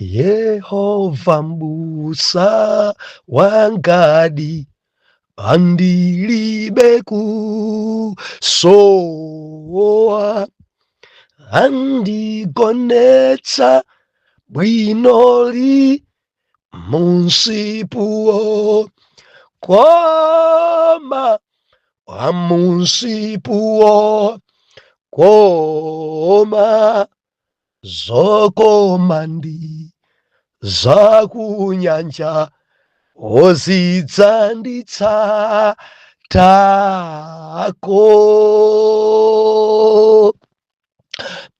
Yehova mbusa wangadi, andilibe kusowa, andigonetsa bwinoli munsipuwo koma, munsipuwo koma, zokoma ndi zakunyanja ozidzanditsatako.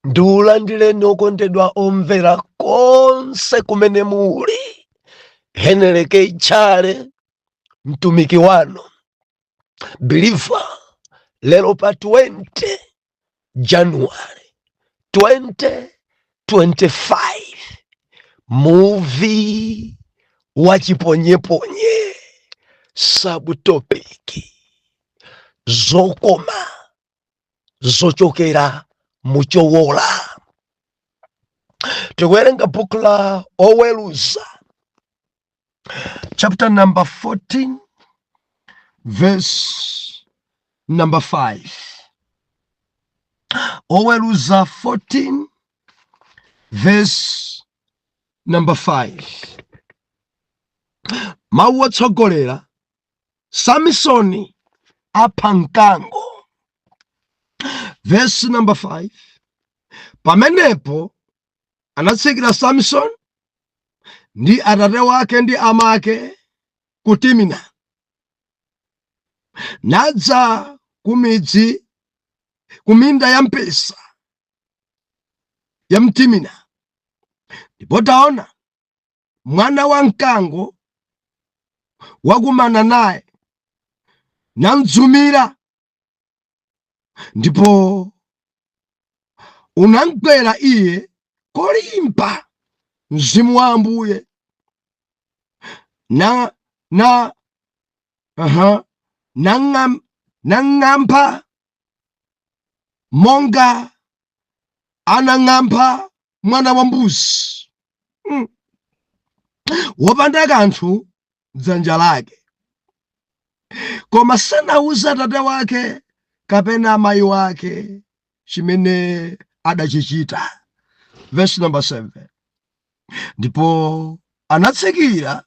Ndiulandireni okondedwa omvera konse kumene muli. Heneleke Tchale, mtumiki wanu believer, lero pa 20 January 2025, muvi wa chiponyeponye, subtopic zokoma zochokera muchowola. Tikuwerenga buku la Oweruza, chapter number 14, verse number 5. Oweruza 14 verse number 5. Mawu otsogolera: Samisoni apha mkango. Verse number 5: Pamenepo anatsikira Samson ndi atate wake ndi amake ku Timina, nadza ku midzi, ku minda ya mpesa ya mTimina. Ndipo taona, mwana wa mkango wakumana naye, namdzumira, ndipo unamgwera iye kolimba mzimu wa Ambuye na na aha nang'amba monga anang'amba mwana wa mbuzi wopanda kanthu dzanja lake. Koma sanawuza tate wake kapena amayi wake chimene adachichita. Verse number 7: Ndipo anatsikira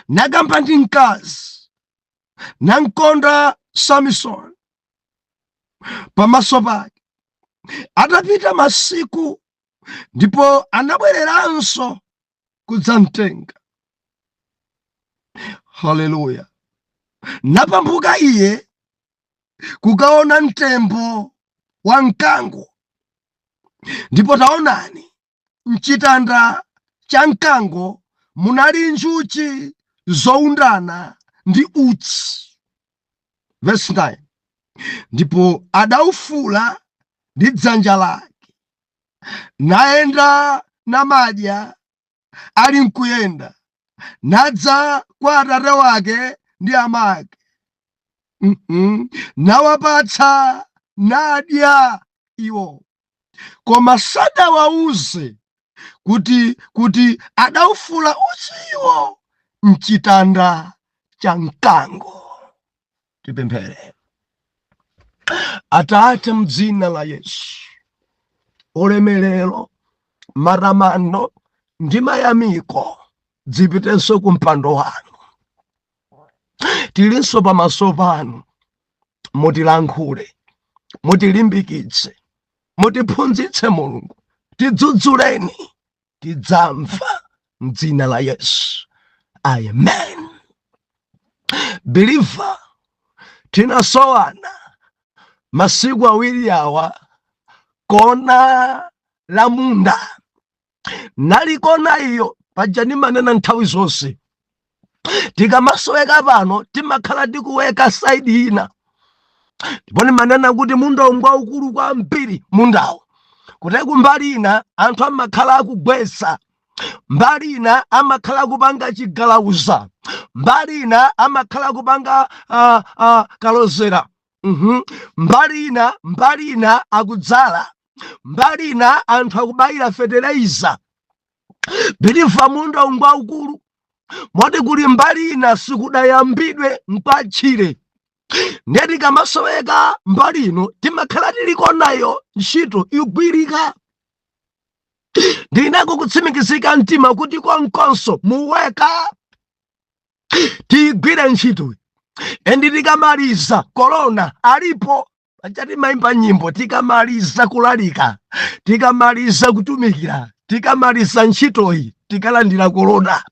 nakamba ndi mkazi, namkonda Samson pamaso pake. Atapita masiku, ndipo anabwereranso kudzamtenga. Haleluya! Napambuka iye kukaona mtembo wa mkango, ndipo taonani, mchitanda cha mkango munali njuchi zoundana ndi utsi. Verse 9: Ndipo adaufula ndi dzanja lake, nayenda namadya ali nkuyenda, nadza kwa atate wake ndi amake, nawapatsa, nadya iwo. Koma sadawauze kuti adaufula uchiwo mchitanda cha mkango. Tipemphere. Atate, mdzina la Yesu, ulemerero, matamando ndi mayamiko zipitenso ku mpando wanu. Tilinso pamaso panu, mutilankhule, mutilimbikitse, mutiphunzitse. Mulungu, tidzudzuleni, tidzamva, mdzina la Yesu, amen. Believer, tinasowana masiku 2 awa. Kona la munda nalikona iyo. Paja ndimanena nthawi zonse, tikamasoweka pano timakhala tikuweka side ina. Ndipo ndimanena kuti munda ngwaukulu kwambiri mundawo, kuti kumbali ina anthu amakhala akugwetsa, mbali ina amakhala akupanga chigalauza, mbali ina amakhala akupanga kalozera, Mbali ina akudzala, mbali ina anthu akubayira feteraiza. Believer, munda ngwaukulu moti kuli mbali ina sikudayambidwe, nkwatchire. Ndiye tikamasoweka mbali ino, timakhala tiliko nayo ntchito igwirika. Ndinako kutsimikizika mtima kuti konkonso muweka tiyigwire ntchito. And tikamaliza, korona alipo. Paja timayimba nyimbo, tikamaliza kulalika, tikamaliza kutumikira, tikamaliza ntchitoyi, tikalandira korona.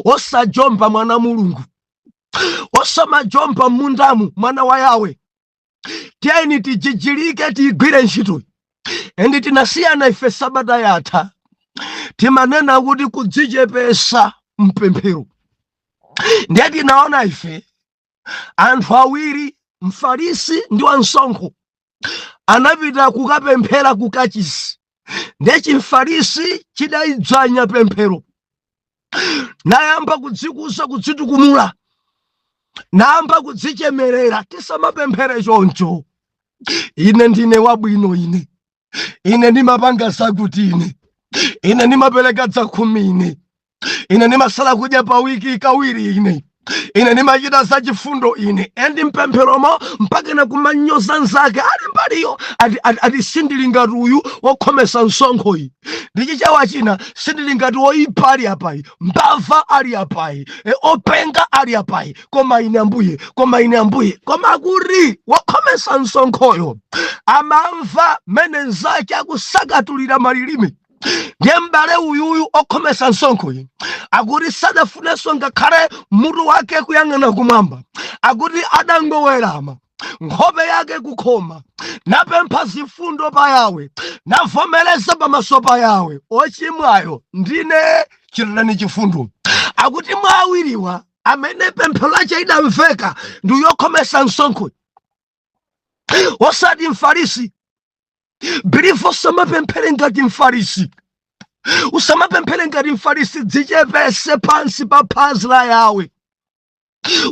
Osajomba, mwana Mulungu, osamajomba m'mundamu, mwana wa Yawe. Tiyeni tijijilike, tiyigwire ntchitoyi. And tinasiyana ife sabata yatha, timanena kuti kudzichepesa mpemphero. Ndiye tinaona ife anthu awiri, Mfarisi ndi wansonkho, anapita kukapemphera ku kachisi. Ndiye chimfarisi chidayidzwanya pemphero, nayamba kudzikuza, kudzitukumula, nayamba kudzichemerera. Tisamapemphere choncho. Ine ndine wabwino, ine ndimapanga zakuti, ine ndimapereka zakhumi, ine ndimasala kudya pa wiki kawiri, ine ndimachita zachifundo ine. And mpempheromo mpakana kumanyoza nzake ali mbaliyo, ati sindili ngati uyu wokhomesa msonkho iyi. Ndi Chichewa china, sindili ngati woyipa ali apayi, mbava ali apayi, openga ali apayi, koma ine Ambuye, koma ine Ambuye. Koma kuti wokhomesa msonkhoyo amamva mene nzake akusakatulira malilime. Ndiye m'bale uyuyu okhomesa msonkho iyi akuti sadafunenso ngakhale mutu wake kuyang'ana kumwamba. Akuti adangowerama, nkhope yake kukhoma, napempha zifundo pa Yawe, navomereza pamaso pa Yawe, ochimwayo ndine, chitirani chifundo. Akuti mwa awiriwa, amene pemphero lache idamveka ndi yokhomesa msonkho, osati Mfarisi. Believer, usamapemphere ngati Mfarisi, usamapemphere ngati Mfarisi. Dzichepese pansi pa phazi la Yawe.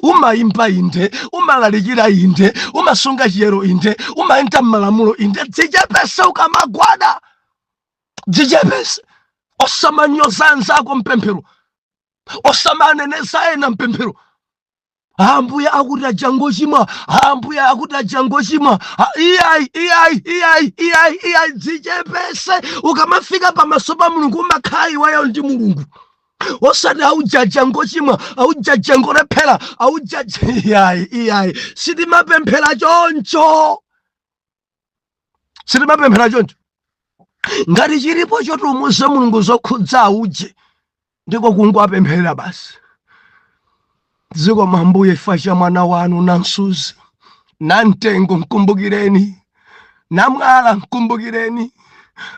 Umayimba inde, umalalikira inde, umasunga chiyero inde, umayenda m'malamulo inde. Dzichepese ukamagwada, dzichepese. Osamanyoza anzako mpemphero, osamaneneza ena mpemphero. Ambuye, akuti ajangochimwa. Ambuye, akuti ajangochimwa. Iyayi, iyayi, iyayi, iyayi, iyayi. Dzichepese. Ukamafika pamaso pa Mulungu, umakhala iweyo ndi Mulungu, osati aujaja ngochimwa, aujaja ngolephera, aujaja. Iyayi, iyayi, sitimapemphera choncho, sitimapemphera choncho. Ngati chilipo choti umuze Mulungu zokhudza auje, ndiko kungwapempherera basi. Dziko Mambuye, ifa cha mwana wanu namsuzi namtengo, mkumbukireni, namwala, mkumbukireni,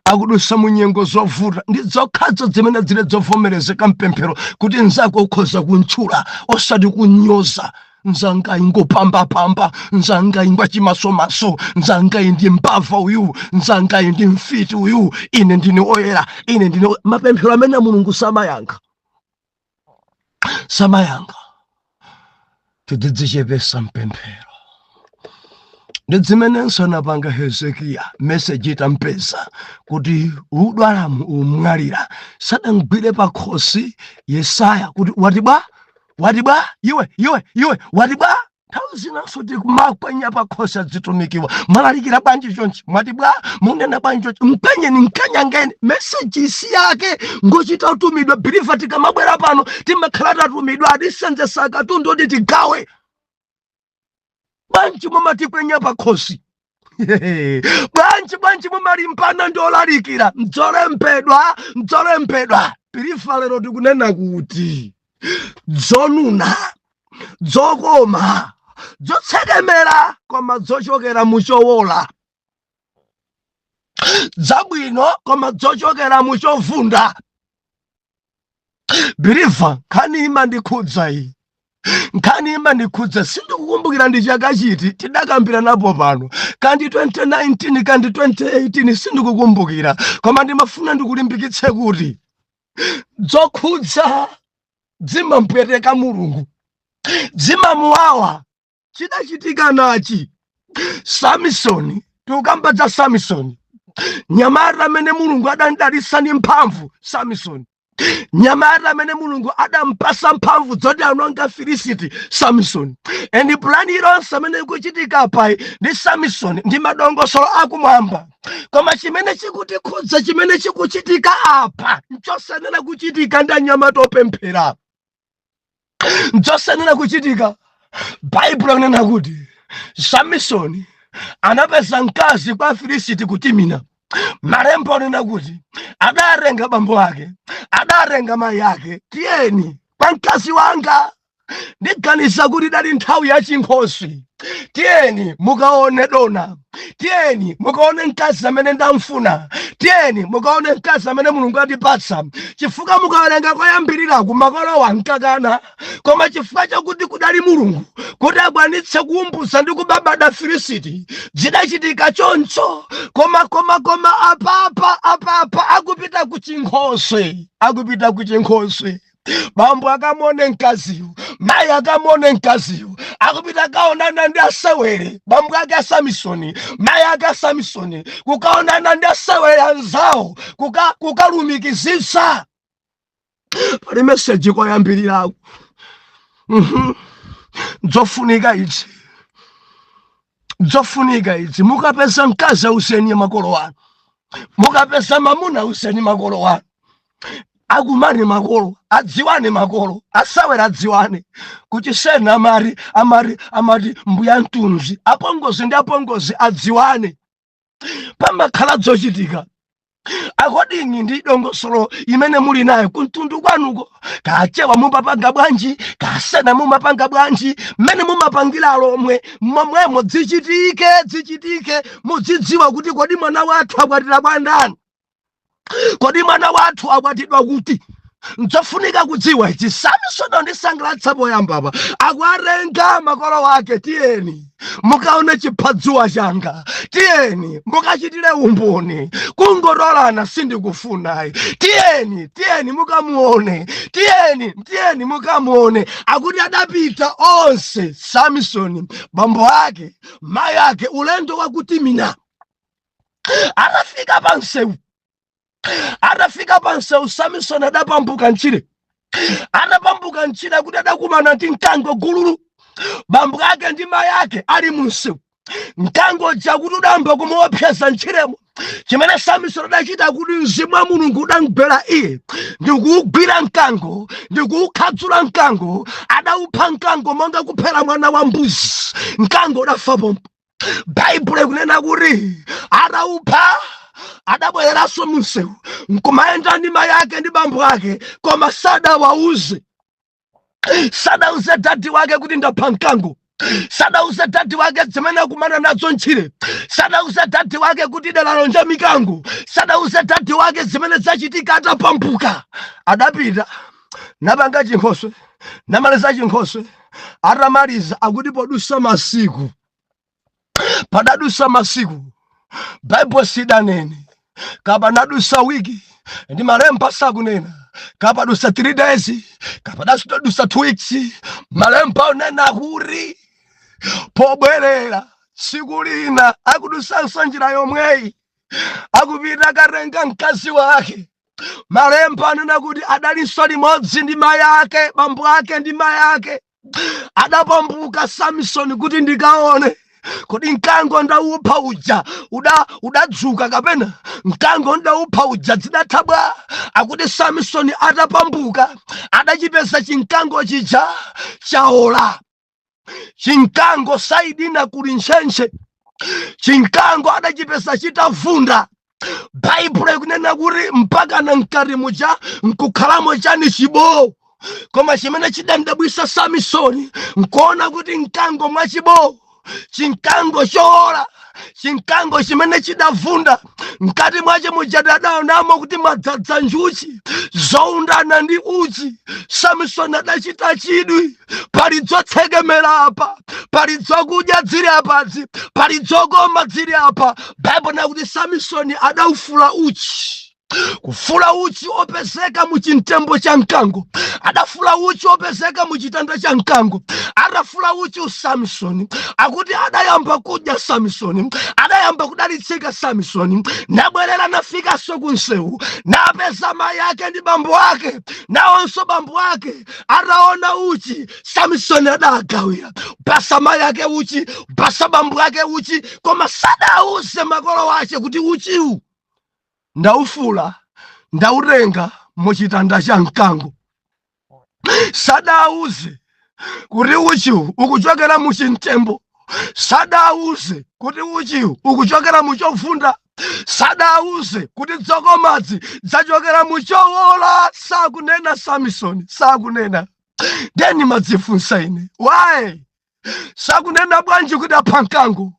akudusa mu nyengo zovuta. Ndi zokhazo zimene zili zovomerezeka mpemphero, kuti nzako ukhoza kuntchula, osati kunyoza. Nzanga ingopambapamba, nzanga ingwa chimasomaso, nzanga ndi mbava uyu, nzanga ndi mfiti uyu, ine ndine oyera, ine ndine mapemphero amene Mulungu samayankha, samayankha. Tidzidzichepesa mpemphero. Ndi zimenenso anapanga Hezekiya. Meseji itampeza kuti udwalamu, umwalira, sadamgwire pakhosi Yesaya kuti wati bwa, wati bwa iwe, iwe, iwe, wati bwa? Nthawi zinanso tikumakwenya pakhosi adzitumikiwa. Mwalalikira bwanji chonchi? Mwati bwa? Munena bwanji chonchi? Mkwenyeni, mkanyangeni. Meseji isi yake ngochita utumidwa. Believer, tikamabwera pano timakhala tatumidwa, atisenzesa katundu oti tigawe. Bwanji mumatikwenya pakhosi? Bwanji, bwanji mumalimbana ndi olalikira? Mdzolembedwa, mdzolembedwa. Believer, lero tikunena kuti dzonuna, dzokoma, dzotsekemera, koma dzochokera muchowola, dzabwino, koma dzochokera muchovunda. Believer, nkhani imandikhudza iyi, nkhani imandikhudza. Sindikukumbukira ndi chaka chiti tidakambira napo pano, kandi 2019, kandi 2018, sindikukumbukira. Koma ndimafuna ndikulimbikitse kuti zokhudza zimampweteka Mulungu, zimamuwawa. Chidachitika nachi: Samsoni, tikukamba za Samsoni. Nyamata amene Mulungu adamdalitsa ndi mphamvu, Samson. Nyamata amene Mulungu adampasa mphamvu zoti anonga Filisiti, Samson. And plan ilonse amene ikuchitika apayi ndi Samson ndi madongosolo akumwamba. Koma chimene chikutikhudza, chimene chikuchitika apa, nchosanena kuchitika ndi anyamata opemphera, nchosanena kuchitika. Baibulo akunena kuti Samson anapeza mkazi kwa Filisiti ku Timina. Malembo anena kuti adarenga bambo ake, adarenga mayi ake, "Tiyeni kwa mkazi wanga." Ndiganiza kuti idali nthawi ya chinkhoswe. "Tiyeni mukaone dona, tiyeni mukaone mkazi amene ndamfuna, tiyeni mukaone mkazi amene Mulungu atipatsa." Chifukwa mukawerenga koyambiriraku, makolowa nkakana, koma chifukwa chakuti kudali Mulungu kuti akwanitse kuumbutsa ndi kubabada Filisiti, zidachitika choncho. Koma apapa akupita ku chinkhoswe, akupita ku chinkhoswe. Bambo akamone mkaziyo, mayi akamone mkaziyo. Akupita kaonana ndi asewere, bambo ake a Samisoni, mayi ake a Samisoni, kukaonana ndi asewere anzawo, kukalumikizitsa. Pali message koyambirirako. Zofunika izi, zofunika izi. Mukapeza mkazi, auseni makolo wanu. Mukapeza mamuna, auseni makolo wanu. Akumane makolo, adziwane makolo, asawera adziwane. Kuchisena amati mbuya mtunzi, apongozi ndi apongozi adziwane. Pamakhala zochitika according ndi dongosolo imene muli nayo kumtundu kwanuko. Kachewa mumapanga bwanji? Kasena mumapanga bwanji? Mmene mumapangira lomwe momwemo zichitike, zichitike. Mudzidziwa kuti kodi mwana wathu akwatira kwa ndani? Kodi mwana wathu akwatidwa kuti? Nzofunika kudziwa ichi. Samsoni ndisangalatsa poyambapa akuarenga makolo wake, "Tiyeni mukaone chiphadzuwa changa, tiyeni mukachitire umboni, kungotolana sindikufunayi, tiyeni, tiyeni mukamuone, tiyeni, tiyeni mukamuone." Akuti adapita onse, Samsoni, bambo ake, mayi ake, ulendo wakutimina. Atafika pansewu, atafika pansewu, Samsoni adapambuka mchire. Atapambuka mchire, kuti adakumana ndi mkango gululu. Bambo ake ndi mayi ake ali munsewu. Mkango jakuti udamba kumuopseza mchiremo. Chimene Samsoni adachita, kuti mzimu wa Mulungu udamgwera iye ndikuwugwira mkango, ndikuwukhadzula mkango. Adawupha mkango monga kuphera mwana wa mbuzi. Mkango udafa pompo. Baibulo ikunena kuti atawupha, adabwereranso munsewu nkumayenda ndi mayi ake ndi bambo ake, koma sadawauze, sadauze daddy wake kuti ndapha mkango, sadauze daddy wake zimene akumana nazo ntchire, sadauze daddy wake kuti dalalonja mikango, sadauze daddy wake zimene zachitika atapambuka. Adapita napanga chinkhoswe, namaliza chinkhoswe. Atamaliza, akuti podusa masiku, padadusa masiku, Baibulo sidanene kapanadusa wiki, ndi malemba sakunena kapadusa 3 days, kapadadusa 2 weeks. Malemba unena kuti pobwerera tsiku lina, akudusanso njira yomweyi, akupita akatenga mkazi wake. Malemba anena kuti adalinso limodzi ndi mayi ake, bambo ake ndi mayi ake. Adapambuka Samsoni kuti ndikaone kodi mkango ndawupha uja udadzuka kapena mkango ndawupha uja zidatha bwa. Akuti Samsoni atapambuka, adachipeza chinkango chija chaola. Chinkango side ina kuli ntchentche. Chinkango adachipeza chitavunda. Baibulo ikunena kuti mpaka na mkati muja nkukhalamo chani? Chibowo. Koma chimene chidandabwisa Samisoni nkuona kuti mkango mwachibowo, chinkango choola, chinkango chimene chidavunda, mkati mwache muja adaonamo kuti mwadzadza njuchi zoundana ndi uchi. Samsoni adachita chidwi: pali zotsekemera apa, pali zokudya zili apazi, pali zokoma zili apa. Baibulo nakuti Samsoni adaufula uchi. Kufula uchi opezeka mu chimtembo cha mkango. Adafula uchi opezeka mu chitanda cha mkango. Atafula uchi Samsoni, akuti adayamba kudya Samsoni, adayamba kudalitsika Samsoni. Nabwerera, nafikanso ku msewu, napeza mayi ake ndi bambo ake. Nawonso bambo ake ataona uchi, Samsoni adagawira, basa mayi ake uchi, basa bambo ake uchi, koma sadauze makolo ache kuti uchiwu ndaufula, ndautenga muchitanda cha mkango. Sadauze kuti uchiwu ukuchokera muchimtembo. Sadauze kuti uchiwu ukuchokera muchovunda. Sadauze kuti dzokomadzi dzachokera muchowola. Sakunena Samsoni, sakunena. Deni madzifunsa ine, why sakunena? Bwanji kuti apha mkango?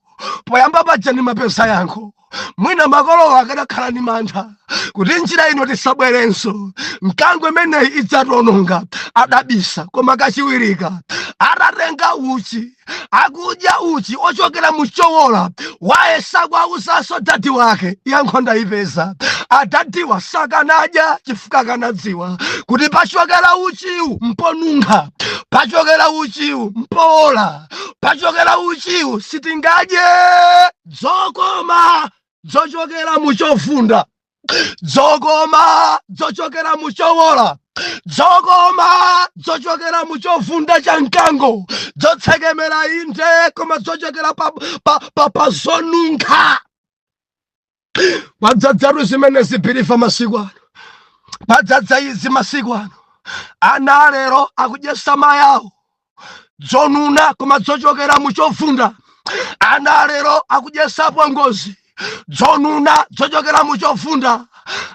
Poyamba paja ndimapeza yankho, mwina makolowo akadakhala ni mantha kuti njira ino tisabwerenso, mkango imeneyi idzationonga, adabisa. Koma kachiwirika atatenga uchi, akudya uchi ochokera muchowola, waye sakuauzaso dadi wake? Yankho ndayipeza: adadiwa sakanadya chifukwa akanadziwa kuti pachokera uchiwu mponunkha, pachokera uchiwu mpowola, pachokera uchiwu sitingadye. Dzokoma dzochokera muchovunda, dzokoma dzochokera muchowola, dzokoma dzochokera muchovunda cha mkango, dzotsekemera inde, koma dzochokera pa zonunkha. Padzadzatu zimene zibirifa masiku ano, padzadza izi masiku ano. Ana alero akudyesa mayawo dzonuna koma dzochokera muchovunda. Ana alero akudyesa ngozi dzonuna dzochokera muchovunda.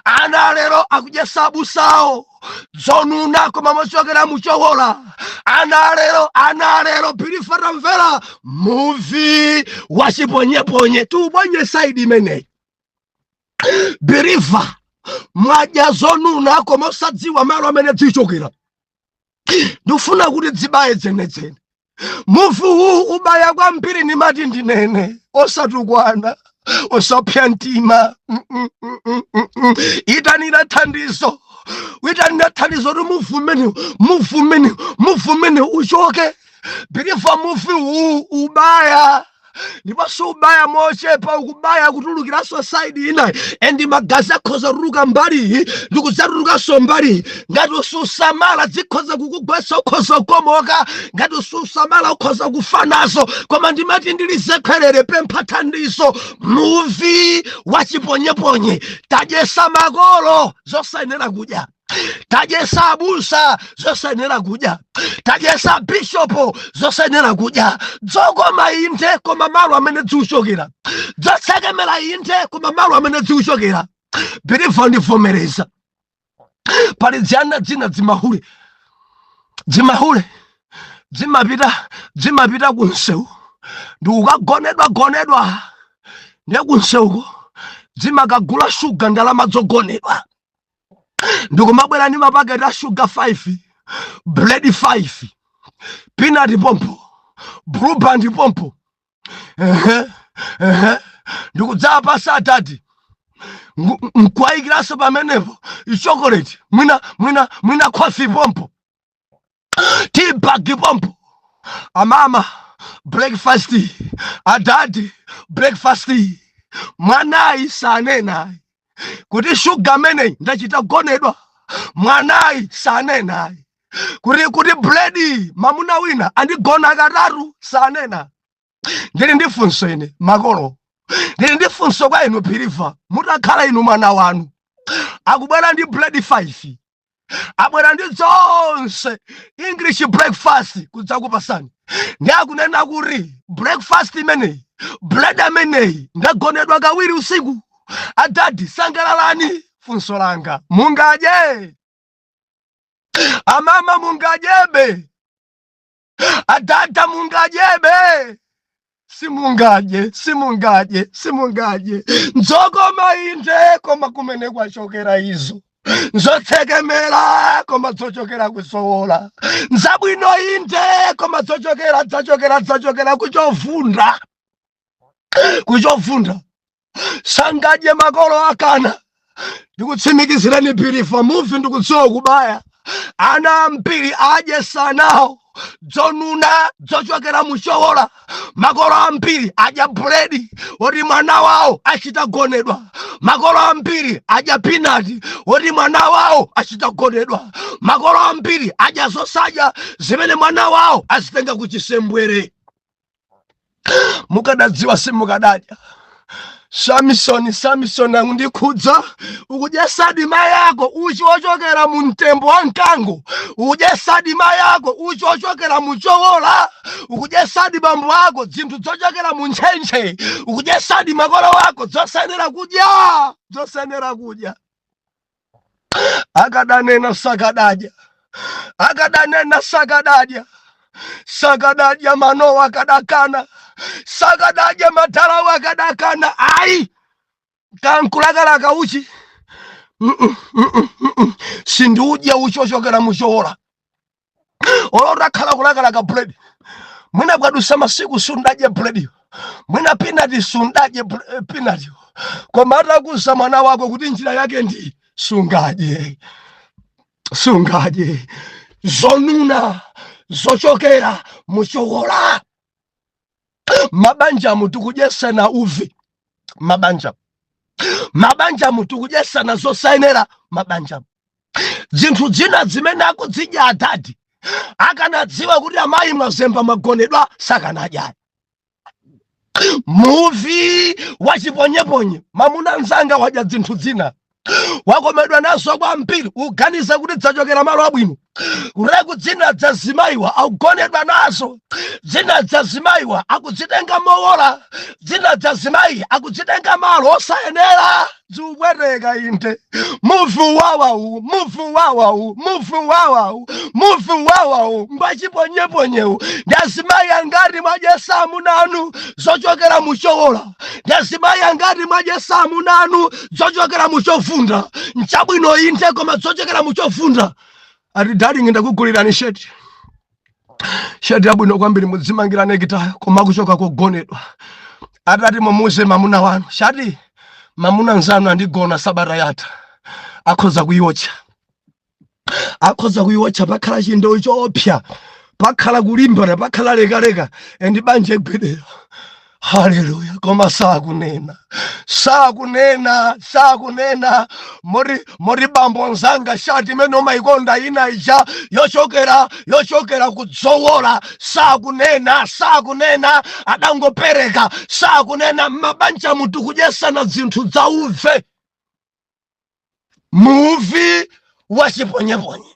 Ana alero akudyesa abusawo dzonuna koma mochokera muchowola. Ana alero, ana alero, believer, tamvera, muvi wachiponyeponye tiuponye side imeneyi. Believer, mwadya zonuna koma osadziwa malo amene dzichokera. Ndikufuna kuti dzibaye dzenedzene. Muvi uwu ubaya kwambiri. Nimati ndinene, osatukwana, osapya mtima. Itanira thandizo, itanira thandizo kuti muvi umenewu, muvi umenewu, muvi umenewu uchoke. Believer, muvi uwu ubaya, ndiponso ubaya mochepa, ukubaya kutulukiranso side inayi, and magazi akhoza kutuluka mbaliyi ndikudzatulukanso mbaliyi. Ngati ususamala, zikhoza kukugwetsa, ukhoza kukomoka. Ngati ususamala, ukhoza kufa nazo. Koma ndimati ndilizekherere, pempha thandizo. Muvi wachiponyeponye, tadyesa makolo zosayenera kudya, tadyesa abusa zosayenera kudya, tadyesa bishopo zosayenera kudya. Dzokoma inde, koma malo amene dziuchokera. Dzotsekemera inde, koma malo amene dziuchokera. Believer, ndivomereza, pali dziyana dzina dzimahule, dzimahule dzimapita kunsewu ndikukagonedwa gonedwa. Ndiye kunsewuko dzimakagula shuga, ndalama dzogonedwa, ndikumabwera ndi mapaketi a shuga 5, bread 5, peanut pompo, Blue Band pompo. Ehe, ehe, ndikudzapasa atati nkuwayikiranso pamenepo chocolate, mwina coffee pompo, tea bag pompo. Amama, breakfast. Adadi, breakfast. Mwanayi sanenayi kuti shuga ameneyi ndachita kugonedwa. Mwanayi sanenayi kuti buledi mamuna wina andigona katatu, sanena. Ndili ndi funso ine makolo, ndili ndi funso kwa inu believer. Mutakhala inu, mwana wanu akubwera ndi bread 5, abwera ndi zonse, English breakfast, kudzakupasani, ndi akunena kuti breakfast imeneyi, bread ameneyi ndagonedwa kawiri usiku, adadi sangalalani. Funso langa, mungadye? Amama, mungadyebe? Adada, mungadyebe? Simungadye, simungadye, simungadye. Nzokoma inde, koma kumene kwachokera izo. Nzotsekemera, koma dzochokera kusowola. Nzabwino inde, koma dzochokera, dzachokera, dzachokera kuchovunda, kuchovunda. Sangadye makolo akana. Ndikutsimikizirani pirifa muvi, ndikudziwa kubaya ana ambiri adyesa nawo dzonuna dzochokera muchowola. Makolo ambiri adya buledi woti mwana wawo achita gonedwa. Makolo ambiri adya peanut woti mwana wawo achita gonedwa. Makolo ambiri adya zosadya zimene mwana wawo azitenga kuchisembwere. Mukadadziwa simukadadya. Samsoni, Samsoni akundikhudza. Ukudyesadi mayi ako uchi wochokera mu mtembo wa mkango. Ukudyesadi mayi ako uchi wochokera mu chowola. Ukudyesadi bambo ako zinthu zochokera mu ntchentche. Ukudyesadi makolo ako zosayenera kudya, zosayenera kudya. Akadanena sakadadya, akadanena sakadadya, sakadadya. Manowa akadakana, sakadadya. Madalawo akadakana. Ayi, kankulakalaka uchi. Sindiudya uchi ochokera muchowola. Olo utakhala kulakalaka buledi, mwina kwadusa masiku sundadye bulediyo, mwina peanut sundadye peanut, koma atakuza mwana wako kuti njira yake ndi sungadye, sungadye zonuna zochokera muchowola. Mabanja tikudyesana uvi, mabanja, mabanja tikudyesana zosayenera. Mabanja zinthu zina zimene akudzidya adadi akanadziwa kuti amayi mwazemba mwagonedwa sakanadya. Muvi wachiponyeponye, mamuna mzanga wadya zinthu zina, wakomedwa nazo kwambiri, uganiza kuti dzachokera malo abwino. Kureku dzina dzazimayiwa akugonedwa nazo, dzina dzazimayiwa akudzitenga mowola, dzina dzazimayi akudzitenga malo osayenera. Ziubwereka inde. Muvi wawawu, muvi wawawu, muvi wawawu, muvi wawawu ngwachiponyeponyewu. Ndi azimayi angati mwadyesa amunanu zochokera muchowola? Ndi azimayi angati mwadyesa amunanu zochokera muchovunda? Nchabwino inde, koma zochokera muchovunda. Ati, "Darling, ndakugulirani sheti, sheti yabwino kwambiri, mudzimangira nekitayo," koma kuchoka kogonedwa. Atati mumuze mamuna wanu, "Shati mamuna nzanu andigona sabata yatha," akhoza kuiwotcha, akhoza kuiwotcha. Pakhala chindowe choopsa, pakhala kulimbana, pakhala lekaleka, and banja igwedera. Haleluya! Koma sakunena, sakunena, sakunena. Mori bambo nzanga, shati imene umayikonda ina ija yochokera kudzowola, sakunena, sakunena, adangopereka, sakunena. Mabanja mutu kudyesana zinthu zauve, muvi wachiponyeponye.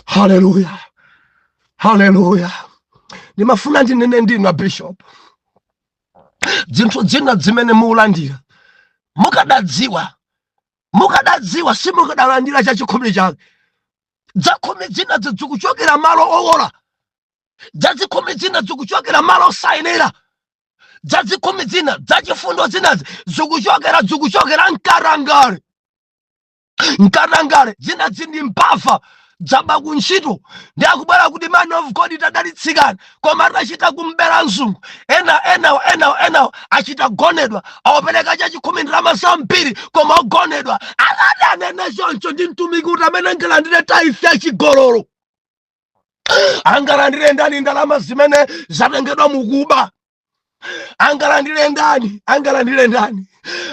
Haleluya, haleluya! Ndimafuna ndinene ndinu bishop, zinthu zina zimene muulandira, mukadadziwa, mukadadziwa simukadalandira chachikhumi chake. Zakhumi zina zikuchokera malo owola, zazikhumi zina zikuchokera malo osayenera, zazikhumi zina, zachifundo zinazi zikuchokera mkarangale, mkarangale. Zina zindi mbava dzaba kuntchito ndi akubwera kuti, "Man of God, tadalitsikani," koma atachita kumbera mzungu. Ena enawo, enawo, enawo achita gonedwa, awapereka chachikhumi ndalama zambiri, koma ogonedwa. Alati anene choncho ndi mtumiki kuti amene angalandire tithe yachigololo? Angalandire ndani ndalama zimene zatengedwa mukuba? Angalandire ndani? Angalandire ndani?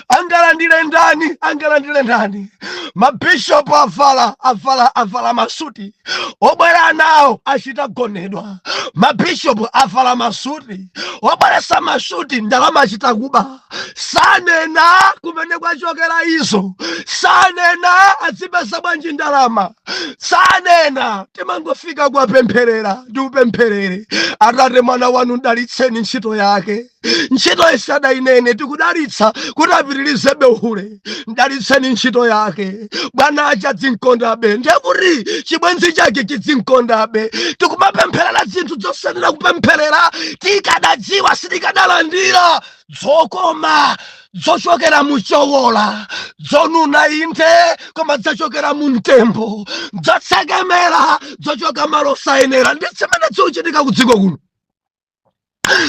Angalandire ndani? Angalandire ndani? Mabishopu avala, avala, avala masuti, obwera nawo achita gonedwa. Mabishopu avala masuti, obweresa masuti ndalama achita kuba. Sanena kumene kwachokera izo, sanena azipeza bwanji ndalama, sanena. Timangofika kuwapempherera. Ndiupempherere, Atate, mwana wanu mdalitseni ntchito yake, ntchito isadainene. Tikudalitsa kuti apitirizebe uhule. Mdalitseni ntchito yake, bwana acha dzinkondabe, ndekuti chibwenzi chake chidzinkondabe. Tikumapempherera zinthu zosanena kupempherera. Tikadadziwa sitikadalandira dzokoma dzochokera muchowola, dzonuna inde, koma dzachokera mu mtembo, dzotsekemera dzochoka malo osayenera. Ndi zimene zikuchitika ku dziko kuno.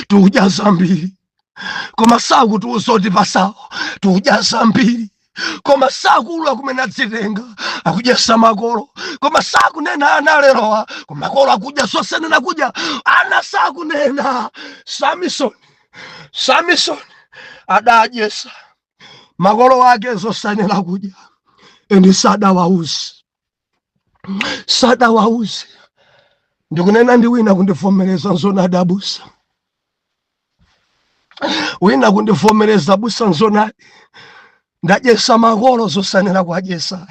Tikudya zambiri. Koma sakutiuza kuti pasawo tikudya zambiri, koma sakuulula kumene adzitenga. Akudyesa makolo, koma sakunena. Ana alerowa, koma makolo akudya zosayenera kudya, ana sakunena. Samson, Samson adadyesa makolo ake zosayenera kudya and sadawauze, sadawauze. Ndikunena ndi wina kundivomereza, nzonadi abusa. Wina kundivomereza, abusa, nzonadi, ndadyesa makolo zosayenera kuadyesa,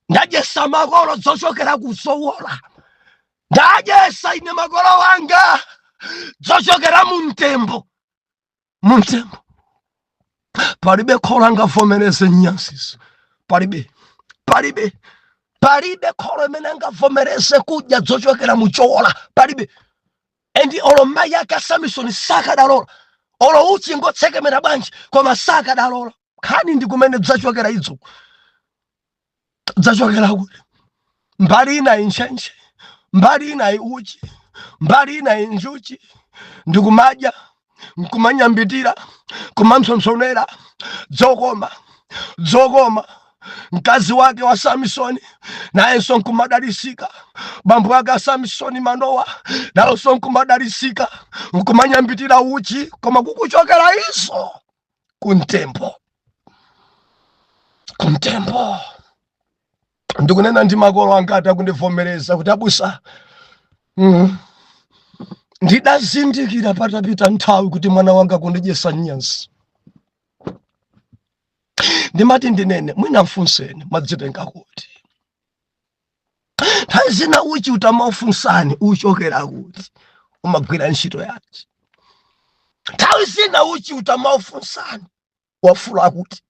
ndadyesa makolo zochokera kuzowola, ndadyesa ine makolo wanga zochokera mumtembo, mumtembo. Palibe kholo angavomereze nyansizo, palibe, palibe, palibe kholo imene angavomereze kudya zochokera muchowola, palibe. And olo mayi ake a Samson sakadalola, olo uchi ngotsekemera bwanji, koma sakadalola. Nkhani ndi kumene dzachokera idzo, dzachokera kuti? Mbali ina intchentche, mbali ina uchi, mbali ina njuchi, ndikumadya, nkumanyambitira, kumampsompsonera dzokoma, dzokoma. Mkazi wake wa Samsoni nayenso nkumadalisika, bambo ake a Samsoni Manowa nawonso nkumadalisika, nkumanyambitira uchi, koma kukuchokera izo kumtembo, kumtembo. Ndikunena ndi makolo angati akundivomereza kuti abusa, Ndidazindikira patapita nthawi kuti mwana wanga kundidyesa nyansi. Ndimati ndinene, mwina mfunseni, mwadzitenga kuti? Nthawi zina uchi utamaufunsani uchokera kuti, umagwira ntchito yanji. Nthawi zina uchi utamaufunsani wafula kuti,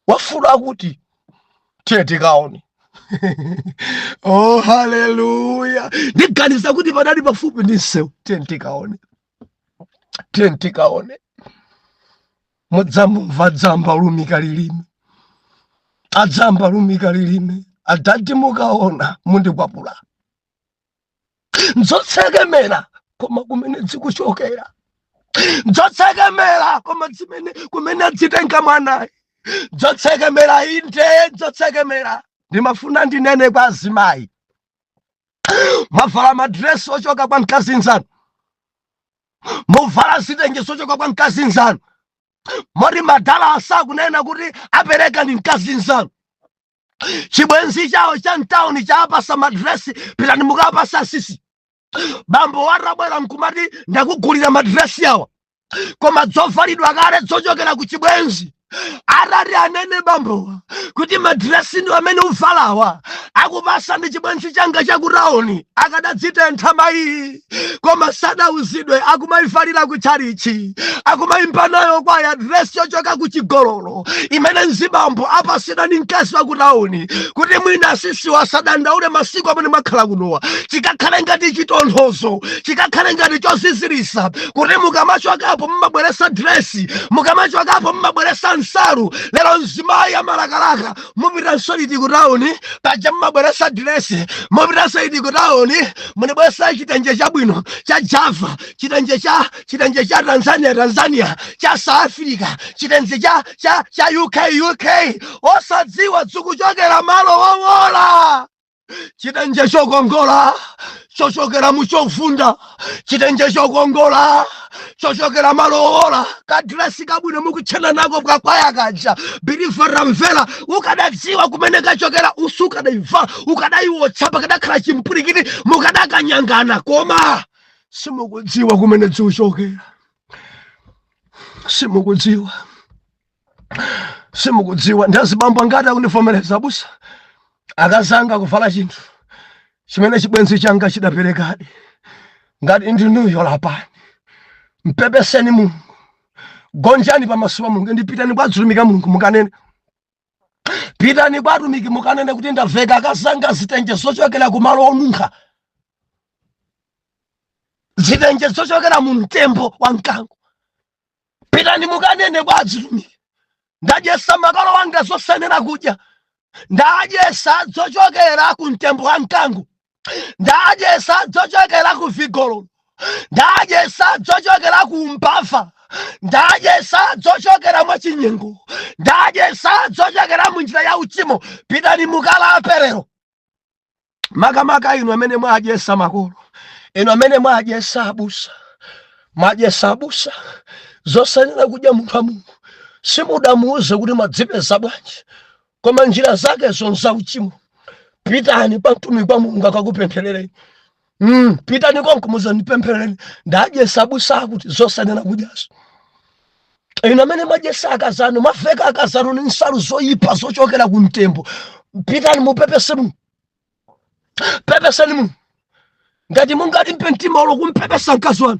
wafula kuti, tiye tikaone. Oh, haleluya! Ndiganiza kuti padali pafupi ndi msewu. Tiye tikaone, tiye tikaone. Mudzamumva dzamba lumika lilime, adzamba lumika lilime, adati mukaona mundikwapula. Nzotsekemera, koma kumene zikuchokera nzotsekemera, koma zimene kumene adzitenga mwanayi nzotsekemera, inde, nzotsekemera. Ndimafuna ndinene kwa azimayi, mwavala madresi ochoka kwa mkazi nzanu, muvala zitenje zochoka kwa mkazi nzanu, moti madala asakunena kuti apereka ndi mkazi nzanu. Chibwenzi chawo cha mtawuni chaapasa madresi, pitani mukapasa asisi. Bambo watabwera nkumati ndakugulira madresi awa, koma dzovalidwa kale dzochokera ku chibwenzi. Atati anene bambowa kuti madresi ndi amene uvalawa akupasa ndi chibwenzi changa chakutaoni, akadadzitentha mayi. Koma sadauzidwe, akumayivalira ku tchalichi, akumayimba nayo kwaya, dresi yochoka ku chigololo imene mzibambo apasidwa ndi mkazi wa kutaoni, kuti mwina asisiwa asadandaule masiku amene mwakhala kunowa. Chikakhale ngati chitonthozo, chikakhale ngati chozizirisa, kuti mukamachokapo mumabweresa dresi, mukamachokapo mumabweresa nsalu. Lero mzimayi amalakalaka, mupitanso liti kutauni? Paja mumabweresa dresi. Mupitanso liti kutauni? Munibweresa chitenje chabwino cha Java, chitenje cha, chitenje cha Tanzania, Tanzania, cha South Africa, chitenje cha UK, UK, osadziwa dzikuchokera malo wowola. Chitenje chokongola chochokera muchovunda, chitenje chokongola chochokera malo owola, kadresi kabwino mukutchena nako kakwaya kaja. Believer, ramvera, ukadadziwa kumene kachokera usukadaivala, ukadaiwotcha, pakadakhala chimpwirikiti, mukadakanyangana. Koma simukudziwa kumene dzikuchokera, simukudziwa, simukudziwa. Ndazibambo angati akundivomereza, abusa, akazanga kuvala chinthu chimene chibwenzi changa chidaperekadi. Ngati ndinuyo, lapani, mpepeseni Mulungu, gonjani pamaso pa Mulungu, ndipitani kwa atumiki a Mulungu mukanene, pitani kwa atumiki mukanene kuti ndaveka akazanga zitenje zochokera kumalo onunkha, zitenje zochokera mu mtembo wa mkango. Pitani mukanene kwa azitumiki, ndadyesa makolo wanga zosayenera kudya, ndadyesa zochokera ku mtembo wa mkango, ndadyesa zochokera ku vigololo, ndadyesa zochokera ku mbava. Ndadyesa zochokera mwa chinyengo, ndadyesa zochokera mu njira ya uchimo. Pitani mukalape lero. Makamaka inu amene mwadyesa makolo, inu amene mwadyesa abusa, mwadyesa abusa zosayenera kudya munthu wa Mulungu. Simudamuuze kuti mwadzipeza bwanji, koma njira zakezo nzauchimo. Pitani kwa mtumiki wa Mulungu akakupempherereni. Pitani konko, muzandipempherereni, ndadyesa abusa akuti zosayenera kudyazo. Inu amene mwadyesa akazanu, mwaveka akazanu ni nsalu zoyipa zochokera ku mtembo, pitani mupepese mu pepeseni mu ngati mungati mpe mtima ulo kumpepesa mkazi wanu.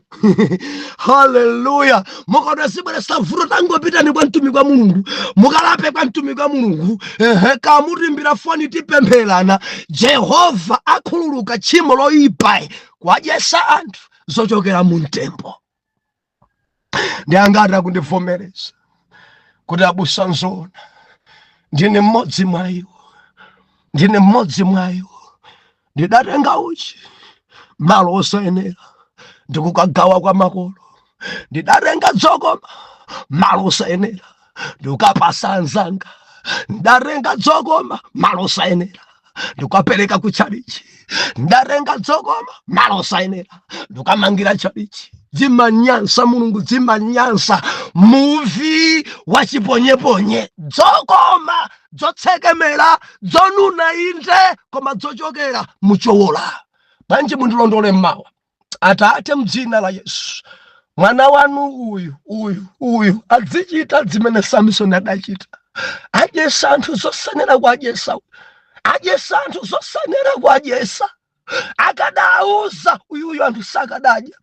Haleluya! Mukaona zibweresa vuto, tangopitani kwa mtumiki wa Mulungu, mukalape kwa mtumiki wa Mulungu. Ehe, kamutimbira foni, tipempherana. Jehova akhululuka tchimo loyipa kwadyesa anthu zochokera mu mtembo. Ndi angati akundivomereza kuti abusa nzoona, ndine mmodzi mwa iwo, ndine mmodzi mwa iwo, ndidatenga uchi malo osayenera ndikukagawa kwa makolo, ndidatenga dzokoma malo osayenera ndikukapasa anzanga, ndatenga dzokoma malo osayenera ndikukapereka ku tchalichi, ndatenga dzokoma malo osayenera ndikukamangira tchalichi? Dzimanyansa Mulungu, dzimanyansa muvi wa chiponyeponye. Dzokoma dzotsekemera, dzonuna inde, koma dzochokera muchowola. Bwanji mundilondole mmawa? Atate, mdzina la Yesu, mwana wanu uyu, uyu, uyu adzichita zimene Samsoni adachita. Adyesa anthu zosanena kuadyesa, adyesa anthu zosanena kuadyesa. Akadauza uyuyu, anthu sakadadya.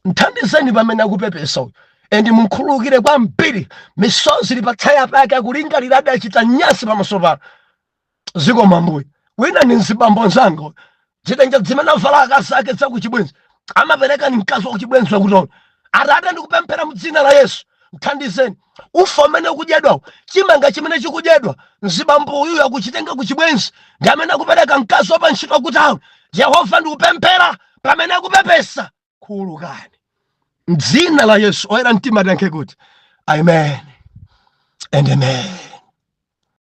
Mthandizeni pamene akupepesa uyu, and munkhululukire kwambiri. Misozi ili patsaya pake, akulingalira adachita nyasi pamaso pano. Zikomo Ambuye. Wina ni mzibambo nzanga, zitenje zimene avala akazi ake zakuchibwenzi amapereka ni mkazi wakuchibwenzi wakutola. Atate, ndikupemphera mu dzina la Yesu, mthandizeni. Ufa umene ukudyedwawo, chimanga chimene chikudyedwa, mzibambo uyuyu akuchitenga kuchibwenzi, ndi amene akupereka mkazi wapa ntchito akutawo. Yehova, ndikupemphera pamene akupepesa, khululukani mdzina la Yesu. Oyera mtima tiyankhe kuti amen and amen.